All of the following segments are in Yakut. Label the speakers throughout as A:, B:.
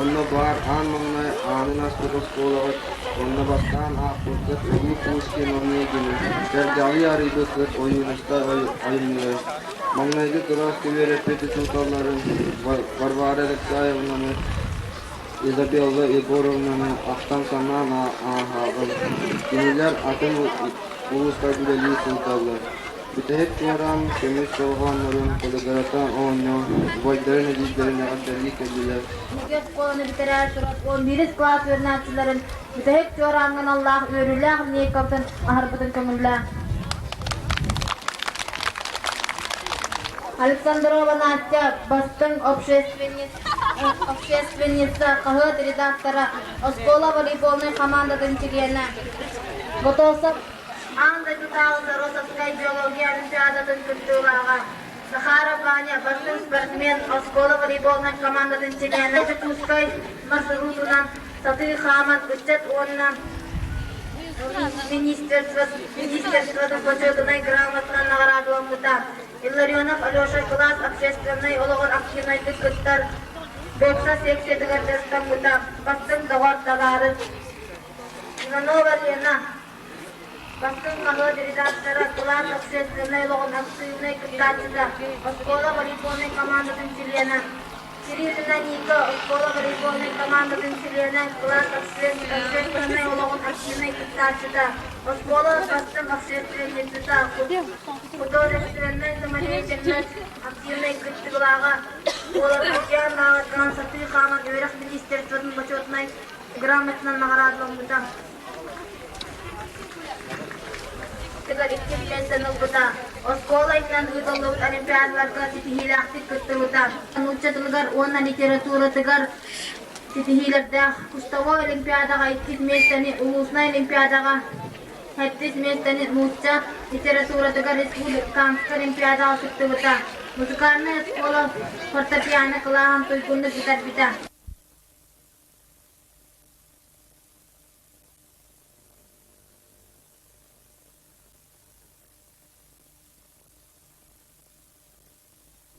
A: Онно баар аан маҥнай аанын аспыт оскуолаҕыт, онно бастаан аахпыккыт Улуу Пушкин Онегины, Сэргэҕи арыйбыккыт Ойуунускай айымньыларын, маҥнайгы кылааска үөрэппит учууталларын Варвара Алексеевнаны, Изабелла Егоровнаны ахтан-санаан ааһаҕын. Кинилэр атын улуустарга үлэлии сылдьаллар. Бүтэһик чуораан көмүс дорҕооннорун кылыгырата оонньоон, убайдарын эдьиийдэрин эҕэрдэлии кэллилэр.
B: Үтүө оскуоланы бүтэрээр турар 11 кылаас үөрэнээччилэрин бүтэһик чуорааҥҥа аналлаах үөрүүлээх линейкабытын аһарбытын көҥүллээн. Александрова Настя бастыҥ общественница, хаһыат редактора, оскуола волейбольнай хамаандатын чилиэнэ. Готовцев Аан дойдутааҕы Соросовскай биология олимпиадатын кыттыылааҕа Захаров Ваня бастыҥ спортсмен, оскуола волейболунай командатын чилиэнэ Дьокуускай маршрутунан сатыы хааман ыччат уонна министерствотын бочуотунай грамотанан наҕараадаламмыта. Илларионов Алеша кылаас общественнай олоҕор активнайдык кыттар, бокса секциятыгар дьарыктаммыта, бастыҥ доҕор табаарыс. Иванова Лена Бастыҥ хаһыат редактора, кылаас общественнай олоҕун актыыбынай кыттааччыта, оскуола волейбольнай командатын чилиэнэ. Кириллина Ника оскуола волейбольнай командатын чилиэнэ, кылаас общественнай олоҕун активнай кыттааччыта, оскуола бастыҥ общественницата, художественнай самодеятельность активнай кыттыылааҕа, Уолаттар лааҕырынан сатыы хааман үөрэх министерствотын бочуотунай грамотанан наҕараадаламмыта. Икки ылбыта. Оскуола иһинэн ыытыллыбыт олимпиадаларга ситиһиилээхтик кыттыбыта. Нуучча тылыгар уонна литературатыгар ситиһиилэрдээх кустовой олимпиадаҕа иккис миэстэни, улуусунай олимпиадаҕа сэттис миэстэни, нуучча литературатыгар республиканскай олимпиадаҕа кыттыбыта. Музыкальнай оскуола фортепиано кылааһын туйгуннук бүтэрбитэ.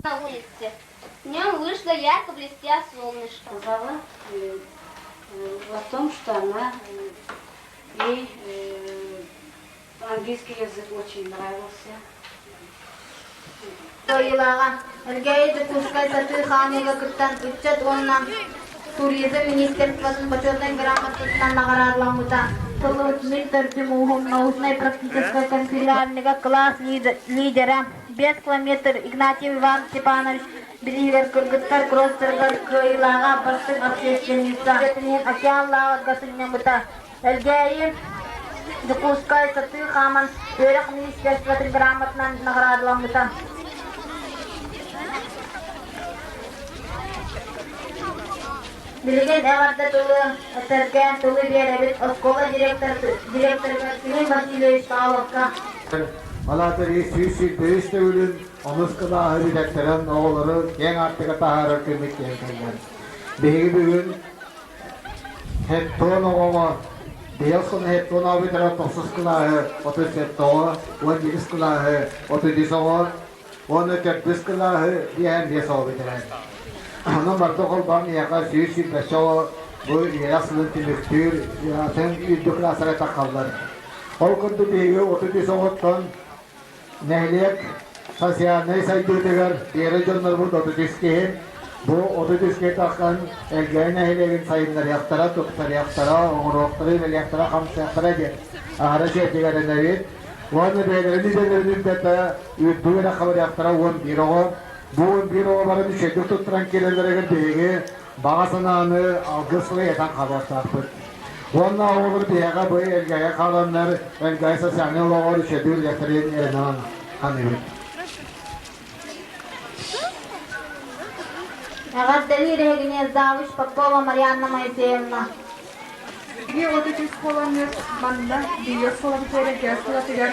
C: На улице. Днем вышло ярко блестя солнышко.
D: Сказала о том, что она ей английский язык очень нравился.
B: Кыайыылааҕа Элгээйи Дьокуускай сатыы хаамыыга кыттан ыччат уонна туризм министерствотын бочуотунай грамотатынан наҕараадаламмыта. Тыллыбытыныы төрдүм ууһум научнай-практическай конференцияга кылаас лидера 5 километр Игнатьев Иван Степанович билиһигэр кыргыттар кросстарыгар кыайыылааҕа бастыҥ общественница океан лааҕырга сынньаммыта. Элгээйи Дьокуускай сатыы хааман үөрэх министерствотын грамотанан наҕараадаламмыта. Билигин эҕэрдэ тылы этэргэ тылы биэрэбит оскуола директорыгар Клим Васильевич Павловка.
E: Алаатар 323 төгүлүн онус кылааһы бүтэттэрэн оҕолору киэҥ аартыга таһаарар күммүт киһи кэллэр. Биһиги бүгүн Хеттон оҕоҕо биэс уон хеттон оҕо тохсус кылааһы 37 оҕо, 11 кылааһы 33 оҕо уонна төрдүс кылааһы биэһэн биэс оҕо бүтэрэр. Онон барыта холбоон миэхэ 125 оҕо бу үөрэх сылын түмүктүүр атын үрдүк кылаастара таххаллар. Ол курдук биһиги 33 оҕоттон Нэһилиэк социальнай сайдыытыгар биэрэ дьоннорбут 33 киһи. Бу 33 киһи тахсан Элгээйи нэһилиэгин сайыннарыахтара, тупсарыахтара, оҥоруохтара, үлэлиэхтэрэ, хамсыахтара диэн аһара сиэрдигэр эрэнэбит. Уонна бэйэлэрин идэлэрин үрдэтэ үрдүк эрэ хабырыахтара 11 оҕо. Бу 11 оҕо бары үчүгэйдик туттаран киирэллэригэр биһиги баҕа санааны алгыс тылы этэн хаалыахтаахпыт. Уонна оҕолор биһиэхэ бу Элгээйи хааланнар Элгээйи социальнай олоҕор үчүгэйдик үлэлиэхтэрин эрэнэн саныыбыт.
B: Эҕэрдэлиир эһигини завуч Попова Марианна Моисеевна.
F: Биир 33 буоламмыт манна биир оскуолабытыгар Элгээйи оскуолатыгар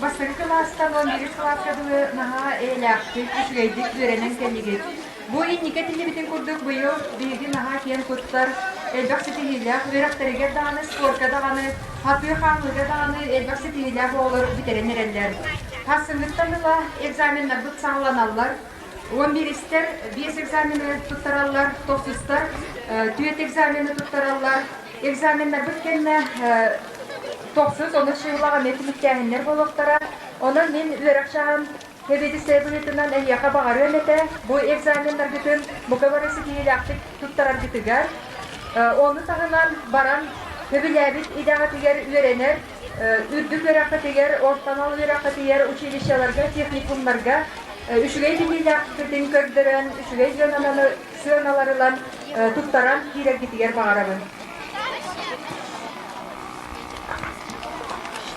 F: бастакы кылаастан 11 кылааска дылы наһаа эйэлээхтик, үчүгэйдик үөрэнэн кэллигит. Бу инники этиллибитин курдук быйыл биһиги наһаа киэн туттар, элбэх ситиһиилээх үөрэхтэригэр даҕаны, спорка даҕаны, хатыы хаамыыга даҕаны элбэх ситиһиилээх оҕолор бүтэрэн эрэллэр. Сарсыҥҥыттан ыла экзаменнарбыт саҕаланаллар. Уон бииристэр биэс экзамены туттараллар, тохсустар түөрт экзамены туттараллар. Экзаменнарбыт кэннэ тохсус, онус чыһылаҕа эмиэ түмүктээһиннэр буолуохтара. Онон мин үөрэх чааһым сэбиэдиссэй быһыытынан эһиэхэ баҕарыам этэ, бу экзаменнаргытын бука бары ситиһиилээхтик туттараргытыгар, ону таһынан баран сөбүлээбит идэҕитигэр үөрэнэр үрдүк үөрэххитигэр, орто анал үөрэххитигэр, училищеларга, техникумнарга үчүгэй билиилээххитин көрдөрөн, үчүгэй дьыаланы сыаналар ылан туттаран киирэргитигэр баҕарабын.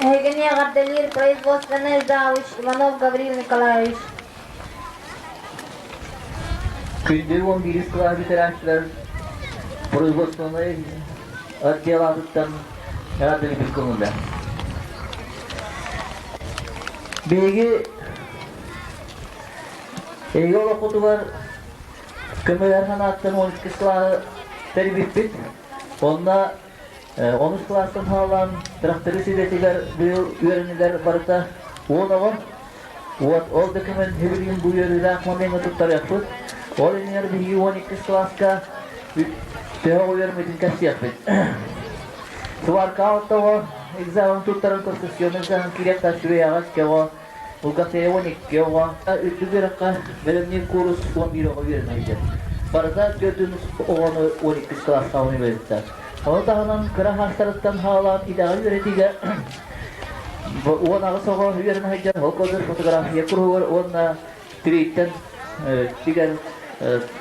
B: Эһигини эҕэрдэлиир производственный завуч Иванов Гаврил Николаевич.
G: Күндү 11 кылаас бүтэрээччилэр производственнай отдел аатыттан эҕэрдэлиибит көҥүллэ. Биһиги эһиги олоххутугар көмөлөһөр санааттан 12 кылааһы тэрийбиппит. Онно онус кылаастан хаалан тракторист идэтигэр быйыл үөрэнилэр барыта 10 оҕо. Вот ол документ билигин бу үөрүүлээх момеҥҥа туттарыахпыт. Ол иннигэр биһиги 12 кылааска төһө үөрэммитин кэпсиэхпит. Сварка оттоҕо экзамен туттаран конституционный экзамен кириэхтэ сүрэйэҕэ кэҕо Улгатыйа 12 оҕо үрдүк үөрэххэ бэлэмниир куурус 11 оҕо үөрэнэллэр. Барыта төрдүн оҕону 12 кылааска үөрэтэр. Ону таһынан кыра хаастарыттан хаалаан идэҕэ үөрэтиигэ 18 оҕо үөрэнэ сылдьар ол курдук фотография куруһугар уонна тирииттэн тигэр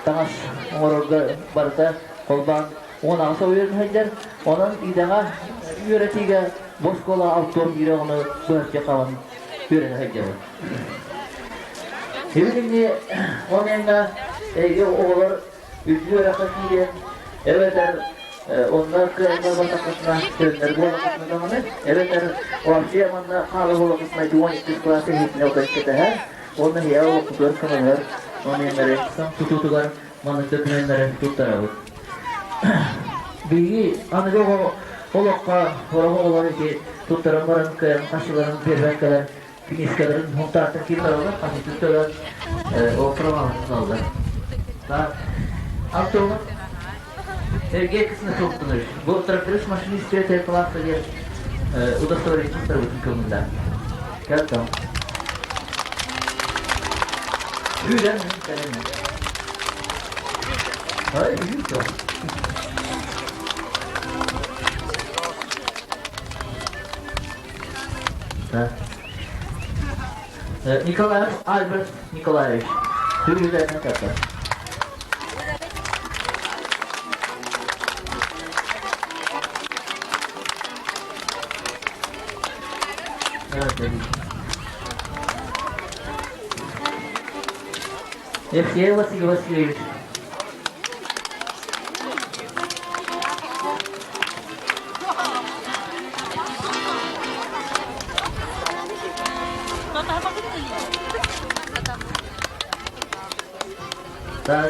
G: таҥас оҥорорго барыта холбоон 18 оҕо үөрэнэ сылдьар. Онон идэҕэ үөрэтиигэ бу оскуола 61 оҕону быһаччы хабан үөрэнэ сылдьабыт. Билигин ол эҥҥэ эйгэ оҕолор үрдүк үөрэххэ киирэн эбэтэр онно кыайан барбатаххытына төннөр буоллаххытына даҕаны эбэтэр вообще манна хаала буоллаххытына 12 кылаас иһитинэ отон кэтэһэр уонна иһэ олохпутугар көмөлөһөр моментары тутуутугар маннык докуменнары туттарабыт. Биһиги аныгы оҕо олоххо сорох оҕолор ити туттаран баран кыайан харчыларын биэрбэккэлэр киниискэлэрин хонтаартан киирэн хасытын төлөөн ол праваларын ылаллар. Антонов Сергей Ксенофонтович, бу тракторист машинист третьего класса диэн удостоверение туттарбытын көҥүллээн. Кэлтом. Сүүрэн кэлэн. Ай, үүтэ. Николаев Альберт Николаевич, Түргүлэринэн кэлтэ. Евсей Василий Васильевич.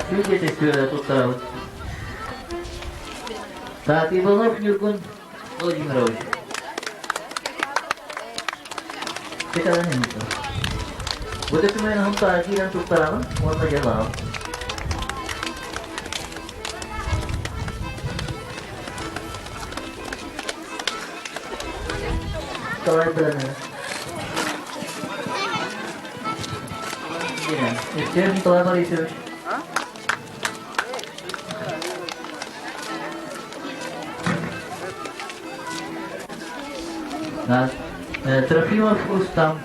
G: Сүүргэтэ сүөрэ туттарабыт. Иванов Ньургун Владимирович. Бу документ хантаа киирэн туттараҕын уонна дьалаҕын. Николай Бранов. Николай Борисович. Трофимов Рустам.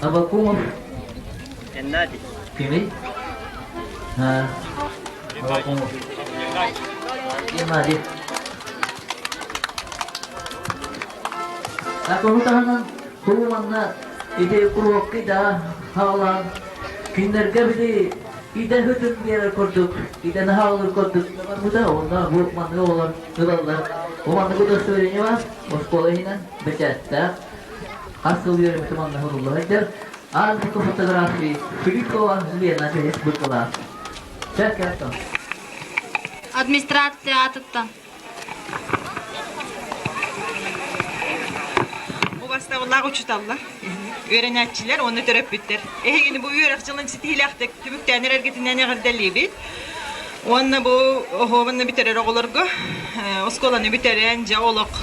G: Абакумов
H: Геннадий.
G: Кимий? Абакумов. Геннадий. Ону таһынан бу манна ити куруокка да хаалан кинилэргэ били идэ хүтүн биэрэр курдук, идэни хаалыр курдук барбыта, онно бу маннык оҕолор ылаллар. Бу маннык удостоверение бар, оскуола иһинэн бэчээттээх. Хас сыл үөрэммитим онно сурулла сылдьар. Азбука фотографии Филиппова Лена бу кылаас. Чэ,
B: Администрация аатыттан.
I: Убастабыллаах учууталлар, үөрэнээччилэр уонна төрөппүттэр. Эһигини бу үөрэх дьылын ситиһиилээхтик түмүктээн эрэргитинэн эҕэрдэлиибит. Уонна бу оһуобанна бүтэрэр оҕолорго оскуоланы бүтэрэн, дьэ олох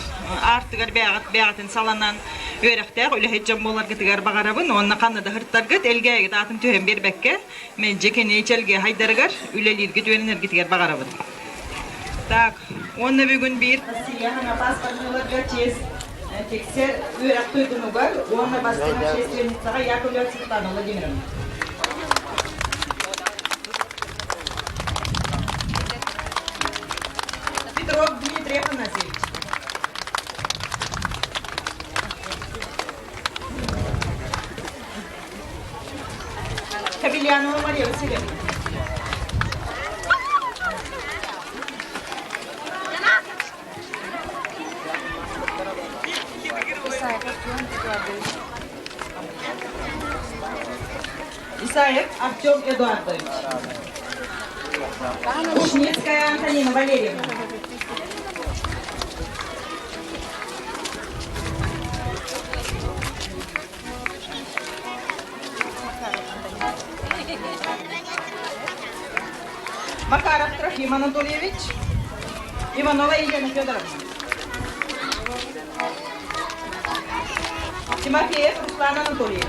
I: аартыгар бэйэҕит бэйэҕитин саланан үөрэхтээх үлэһит дьон буоларгытыгар баҕарабын уонна ханна да сырыттаргыт элгээйигит аатын түһэн биэрбэккэ мэлдьи кини чэлгэ хайдарыгар үлэлииргит үөрэнэргитигэр баҕарабын. Так, уонна бүгүн биир Россия паспортныыларга честь тиксэр үөрэх туйгунугар уонна бастыҥ общественницаҕа Яковлева Светлана Владимировна. Петров Дмитрий Афанасьевич. Кабельянова Мария Васильевна. Исаев Артем Эдуардович. Ушницкая Антонина Валерьевна. Макаров Трофим Анатольевич, Иванова Елена Федоровна. Тимофеев Руслан Анатольевич.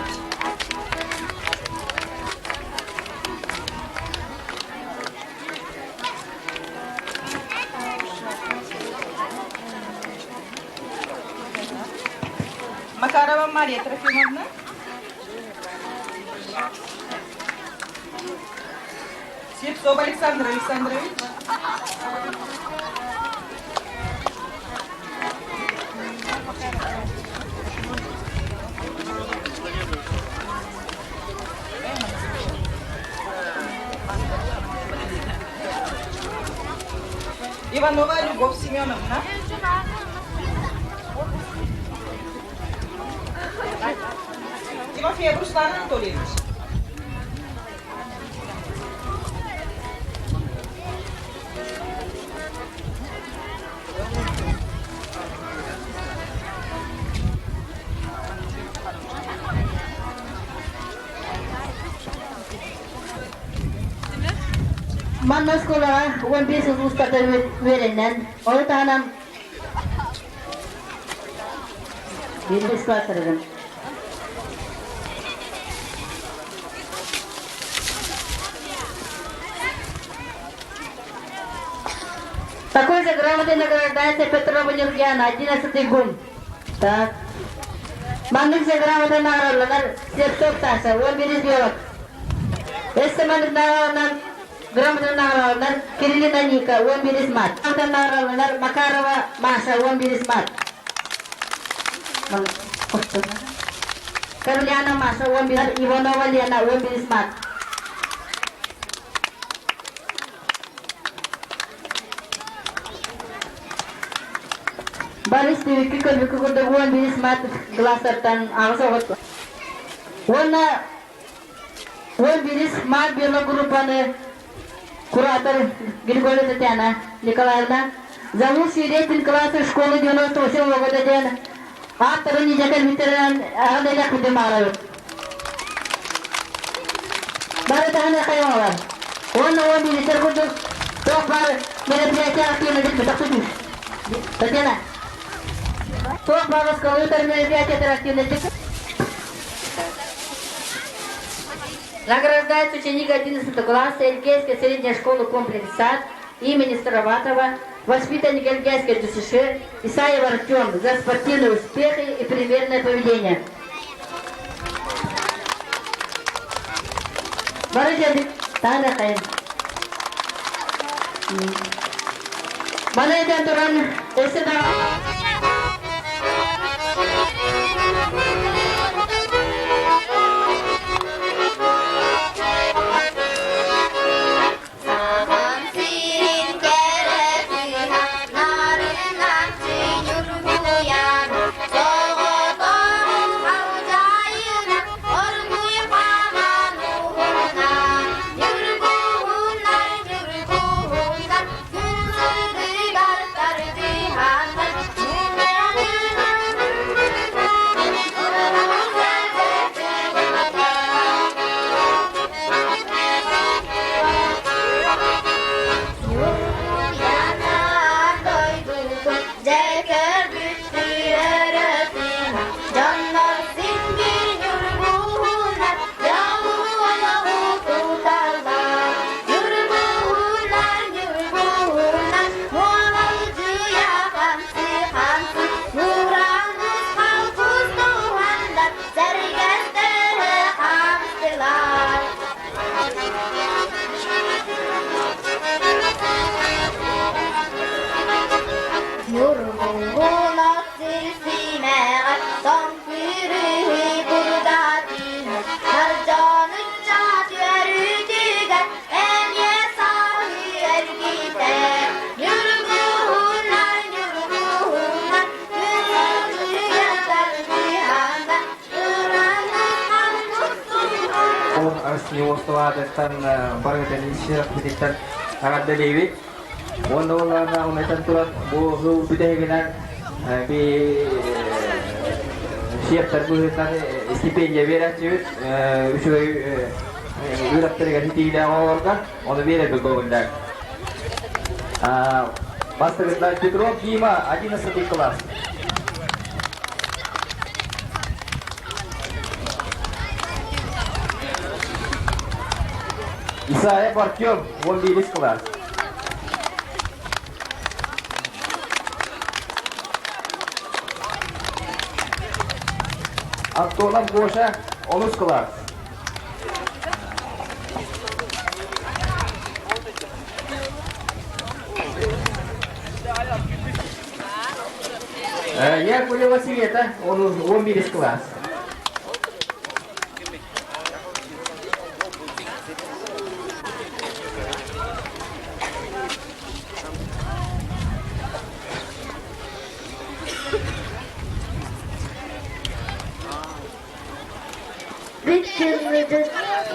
I: Макарова Мария Трофимовна. Слепцов Александр Александрович. Иванова Любовь Семеновна. Тимофеев Руслан Анатольевич.
B: Манна оскуолаҕа 15 сыл устата үөрэнэн, ону таһынан бииргэ класстарыгын. Такой же грамотой награждается Петрова Нюргиана, 11 гун. Так. Маннык же грамота наградаланар Слепцов Саша, 11 биолог. Өссө маннык наградаланар грамота наградаланар Кириллина Ника, 11 мат. Грамота наградаланар Макарова Маша, 11 мат. Карляна Маша, 11, Иванова Лена, 11 мат. Борис түбүккү көлбүккү курдук 11 мат класстартан аҕыс оҕо уонна 11 мат биологруппаны куратор Григорьева Татьяна Николаевна за лучший рейтинг класса школы 98 года диэн ааттарын илдьэ кэлбиттэринэн аҕа элэхпитин баҕарабыт. Бары даҕаны хайаҥалар. Уонна уон биирдэр курдук туох баар мероприятие активнайдык бөтөхтүтүс. Татьяна. Туох баар оскуола мероприятие активнайдык Награждается ученик 11 класса Эльгейской средней школы комплекс сад имени Староватова, воспитанник Эльгейской ДЮСШ Исаев Артем за спортивные успехи и примерное поведение. Бары Тана хайын. Маны этэн туран, өссө да
C: Сахан сирин кэрэтин нарынан ньургуйан, соҕотоҕун халдьаайынан оргуйан.
J: Неостоватыттан барытын ис эҕэрдэлиибит. Уонна уолларына умайтан туран бу сыл бүтэһигинэн би сиэптэр быһыытынан стипендия биэрээччибит үчүгэй үөрэхтэригэр ситиилээх оҕолорго ону биэрэрбит көҥүллээх. Бастакытынан Петров Дима, 11 класс. Исаев Артем, 11 класс. Антонов Гоша, онус класс. Яковлева Света, он 11 класс.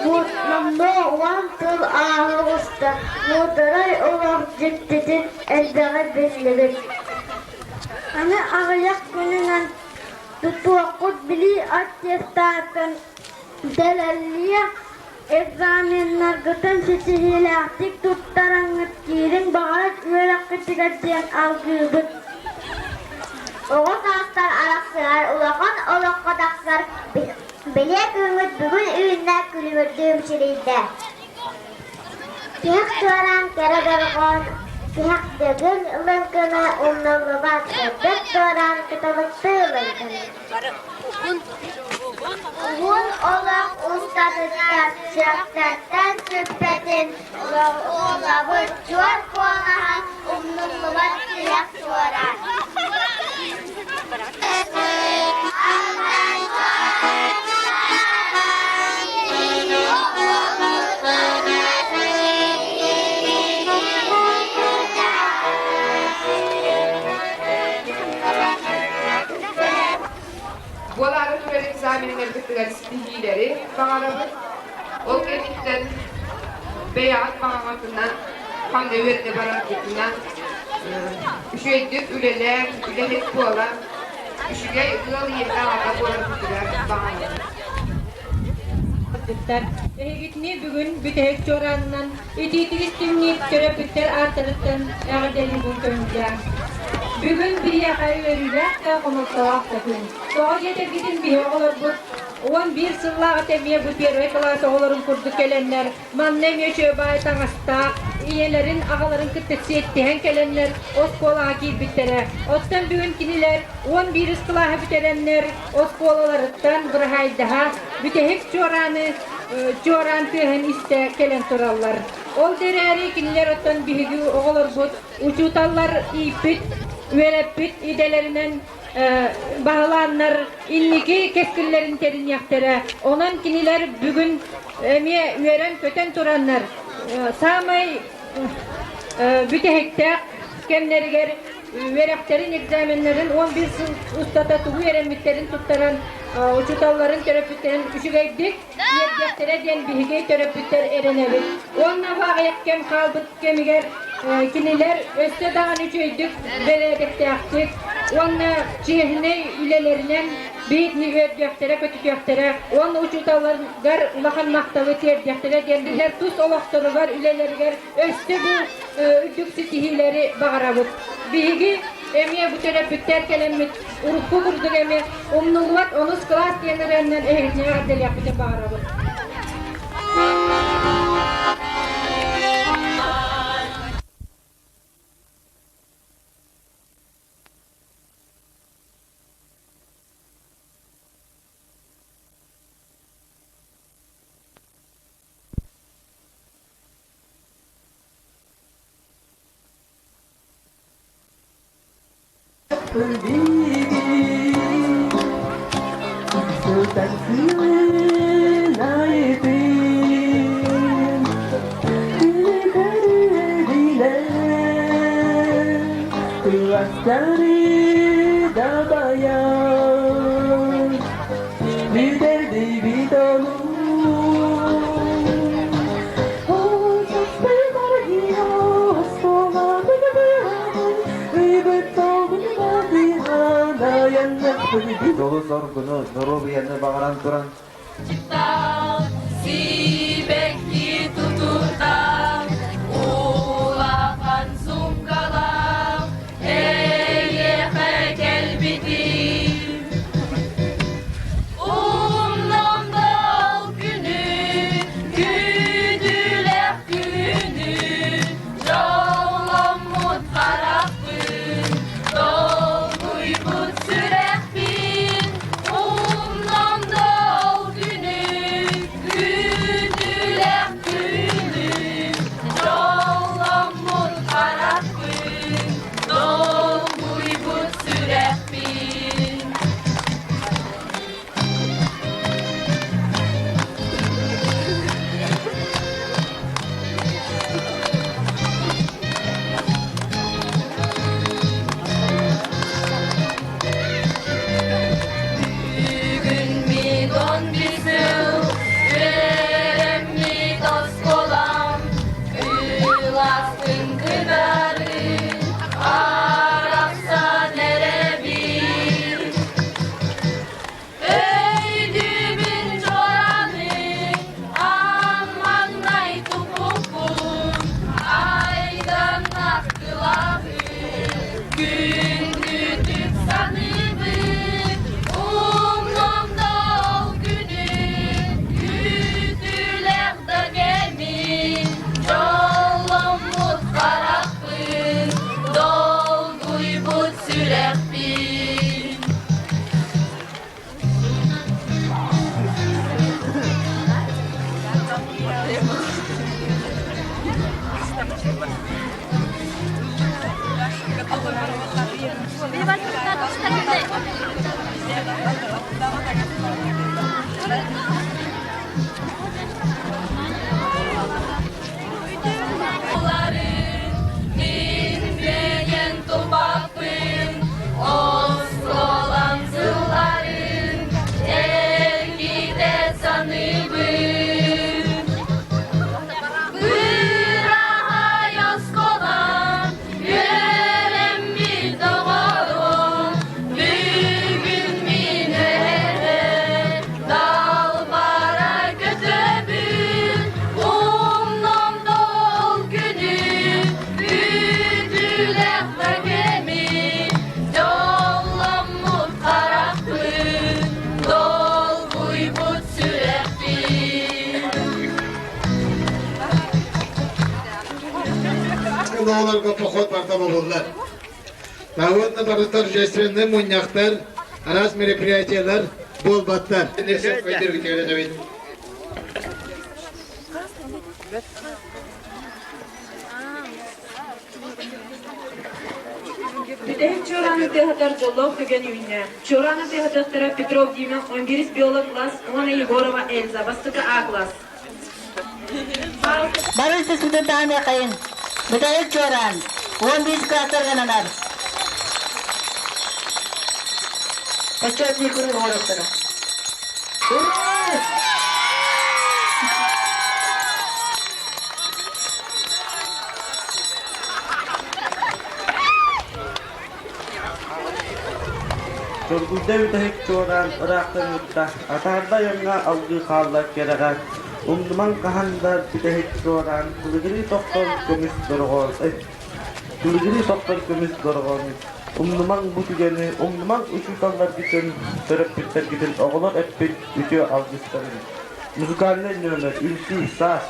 K: Бүт Номнуо уон тыл ааһа оҕуста, муударай олох дьиктитин элбэҕи биллибит. Аны аҕыйах күнүнэн тутуоххут билии аттестатын дэлэллиэ, экзаменнаргытын ситиһиилээхтик туттараҥҥыт киириҥ баҕарар үөрэххитигэр диэн алгыыбыт.
C: Оҕо саастар арахсыһар, улахан олоххо тахсар бэлиэ күҥҥүт бүгүн үүннэ, күлүмүрдүү мичилийдэ. Тиһэх туораан кэрэ дорҕоон, тиһэх дэгин лыҥкына умнуллубат сырдык туораан кыталыктыы лыҥкына. Уһун олох устатыттан сүрэхтэртэн сүппэтин олобут чуор куолаһа умнуллубат тиһэх туораан.
F: Буолаары турар экзаменнаргытыгар ситиһиилэри баҕарабыт. Ол кэнниттэн бэйэҕит баҕаҕытынан ханна үөрэнэ бараргытынан үчүгэйдик үлэлээн, үлэһит буолан, үчүгэй ыал ийэтэ аҕата буоларгытыгар баҕарабыт.
L: Эһигитини бүгүн бүтэһик чуораанынан итиитик истиҥник төрөппүттэр ааттарыттан эҕэрдэлиибин көҥүллээх. Бүгүн биһиэхэ үөрүүлээх да хомолтолоох да күн. Тоҕо диэтэргитин биһи оҕолорбут 11 сыллааҕыта эмиэ бу первый кылаас оҕолорун курдук кэлэннэр Манна эмиэ үчүгэй таҥастаах, ийэлэрин, аҕаларын кытта сиэттиһэн кэлэннэр оскуолаҕа киирбиттэрэ. Оттон бүгүн кинилэр 11 кылааһы бүтэрэннэр оскуолаларыттан быраһаайдаһа бүтэһик чуорааны чуораан тыаһын истэ кэлэн тураллар. Ол да эрээри кинилэр оттон биһиги оҕолорбут учууталлар ииппит, үөрэппит идэлэринэн баһылааннар инники кэскиллэрин тэриниэхтэрэ. Онон кинилэр бүгүн эмиэ үөрэн-көтөн тураннар саамай бүтэһиктээх кэмнэригэр үөрэхтэрин экзаменнарын 11 сыл устата тугу үөрэммиттэрин туттаран учууталларын төрөппүттэрин үчүгэйдик үөрдүөхтэрэ диэн биһиги төрөппүттэр эрэнэбит. Уонна бу аҕыйах кэм хаалбыт кэмигэр кинилэр өссө даҕаны үчүгэйдик бэрээдэктээхтик уонна чиэһинэй үлэлэринэн биһигини үөрдүөхтэрэ, көтүтүөхтэрэ уонна учууталларыгар улахан махталы тиэрдиэхтэрэ диэн билэр тус олохторугар, үлэлэригэр өссө бу үрдүк ситиһиилэри баҕарабыт. Биһиги эмиэ бу төрөппүттэр кэлэммит урукку курдук эмиэ умнуллубат онус кылаас диэн ырыаннан эһигитини эҕэрдэлиэхпитин баҕарабыт.
M: Дьолу-соргуну, доруобуйаны баҕаран туран
N: Сибэкки тутурдаах, улахан сумкалаах, эйиэхэ кэлбитим. Умнам да ол күнү, күүдүлэх күнү, дьолломмут харахпын, долгуйбут сүрэхпин, умнам да ол күнү, күүдүлэх күнү, дьолломмут харахпын, долгуйбут сүрэхпин. Бүгүн мин он bir сыл үөрэммит оскуолам кылааспын кытары арахсан эрэбин. Өйдүүбүн чораны аан маҥнай туппуппун айданнах кылаһы күндүтүк саныыбын умнум да ол күнү күүтүүлээх да кэмин дьолломмут харахпын долгуйбут сүрэхпин. Мин бэйэн тупаппын, осколам сылларын эргитэ саныыбын. Быраһай осколам, үөрэммит доҕорум, бүгүн мин эһэ далбара көтөбүн, умнум да ол күнү, күүтүүлээх да кэми, дьолломмут харахпын, долгуйбут сүрэхпин.
E: Оҕолорго поход барда бобуллар. Уонна бары торжественный мунньахтар, араас мероприятиялар буолбаттар.
O: Бүтэһик чуорааны тыаһатар дьоллоох түгэн үүннэ. Чуорааны тыаһатыахтара Петров Дима, 11 биолог класс уонна Егорова Эльза, бастакы А класс.
B: Бары сысытын таһыныахайын. Бүтэһик чуораан. 11 класстарга ананар. Почетный круг оҥоруохтара. Ура!
M: Доргуйда бүтэһик чуораан ыраахтан ыытта, атаарда айаҥҥа алгыы хаалла кэрэҕэ, умнумаҥ хаһан да бүтэһик чуораан кылыгырыы тохтор көмүс дорҕоон кылыгырыы тохтор көмүс дорҕоон умнумаҥ бу түгэни, умнумаҥ учууталларгытын, төрөппүттэргитин оҕолор эппит үтүө алгыстарын. Музыкальнай нөмер, үҥкүү, саас.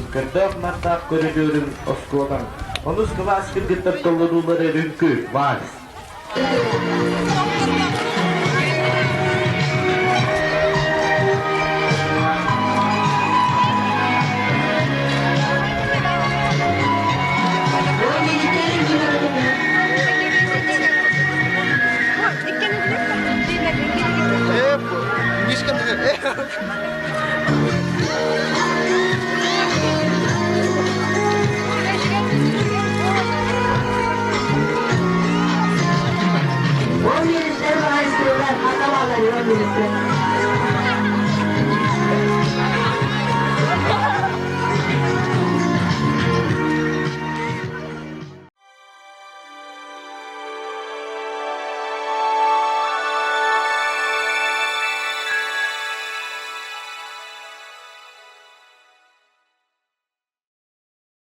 M: Көрдөөх мартаах көрүдүөрүм оскуолаҥ. Онус кылаас кыргыттар толоруулар өрүҥкү, вальс.